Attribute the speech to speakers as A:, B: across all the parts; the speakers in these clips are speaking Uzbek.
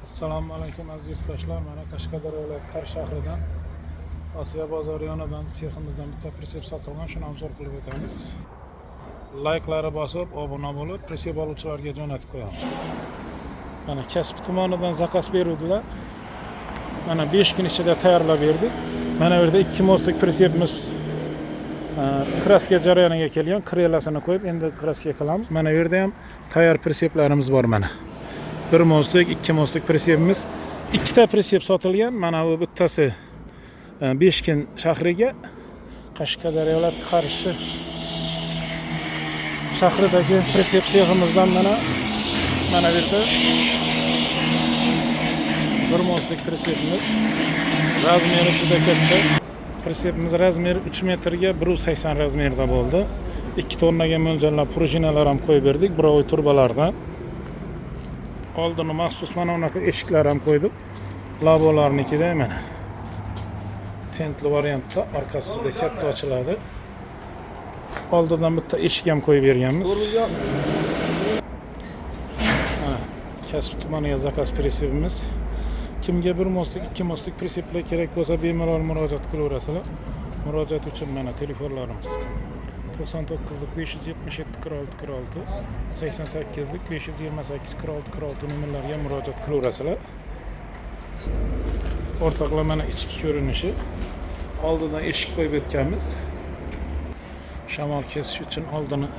A: Assalomu alaykum, aziz yurtdoshlar. Mana Qashqadaryo viloyati Qarshi shahridan, Osiyo bozori yonidan, seximizdan bitta прицеп sotilgan. Shuni обзор qilib o'tamiz. Layklari bosib, obuna bo'lib, прицеп oluvchilarga jo'natib qo'yamiz. Mana Kasbi tumanidan заказ beruvdilar. Mana 5 kun ichida tayyorlab berdik. Mana bu yerda 2 мост lik прицеп imiz краска jarayoniga kelgan, крыла sini qo'yib, endi краска qilamiz. Mana bu yerda ham tayyor прицеп larimiz bor mana. Bir мост lik, ikki мост lik прицеп imiz, ikkita прицеп sotilgan. Mana bu bittasi Beshkin shahriga, Qashqadaryo viloyati Qarshi shahridagi прицеп seximizdan. Mana bu yerda bir мост lik прицеп imiz, размер i juda katta. Прицеп imiz размер i 3 metrga 1,80 размер da bo'ldi. 2 tonnaga mo'ljallab prujinalar ham qo'yib berdik, буровой trubalardan. Oldini maxsus mana bunaqa eshiklar ham qo'ydik, labolarnikida. Mana tentli variantda, orqasi juda katta ochiladi. Oldidan bitta eshik ham qo'yib berganmiz. Mana Kasbi tumaniga заказ прицеп imiz. Kimga bir мост lik, ikki мост lik прицеп lar kerak bo'lsa, bemalol murojaat qilaverasizlar. Murojaat uchun mana telefonlarimiz: 99lik 577 46 46, 88lik 528 46 46 nomerlarga murojaat qilaverasizlar, o'rtoqlar. Mana ichki ko'rinishi. Oldidan eshik qo'yib o'tganmiz, shamol kesish uchun oldini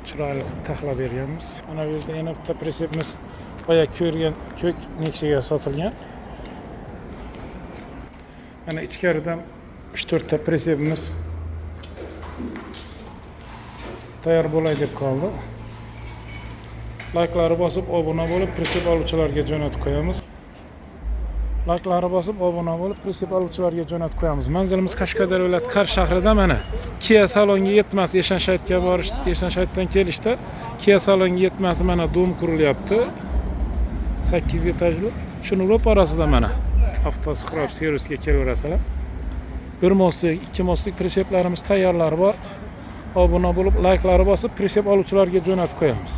A: chiroyli qilib taxlab berganmiz. Mana bu yerda yana bitta прицеп imiz, boya ko'rgan ko'k Nexia'ga sotilgan. Mana ichkaridan uch to'rtta прицеп imiz tayyor bo'lay deb qoldi. Layklari bosib, obuna bo'lib, прицеп oluvchilarga jo'natib qo'yamiz. Layklari bosib, obuna bo'lib, прицеп oluvchilarga jo'natib qo'yamiz. Manzilimiz Qashqadaryo viloyati Qarshi shahrida, mana Kia salonga yetmas, Eshanshaytga borish, Eshanshaytdan kelishda Kia salonga yetmasi, mana дом qurilyapti, sakkiz etajli. Shuni ro'parasida mana автоскрап servisga kelaverasizlar. Bir мост lik, ikki мост lik прицеп larimiz tayyorlari bor. Obuna bo'lib, layklari bosib, прицеп oluvchilarga jo'natib qo'yamiz.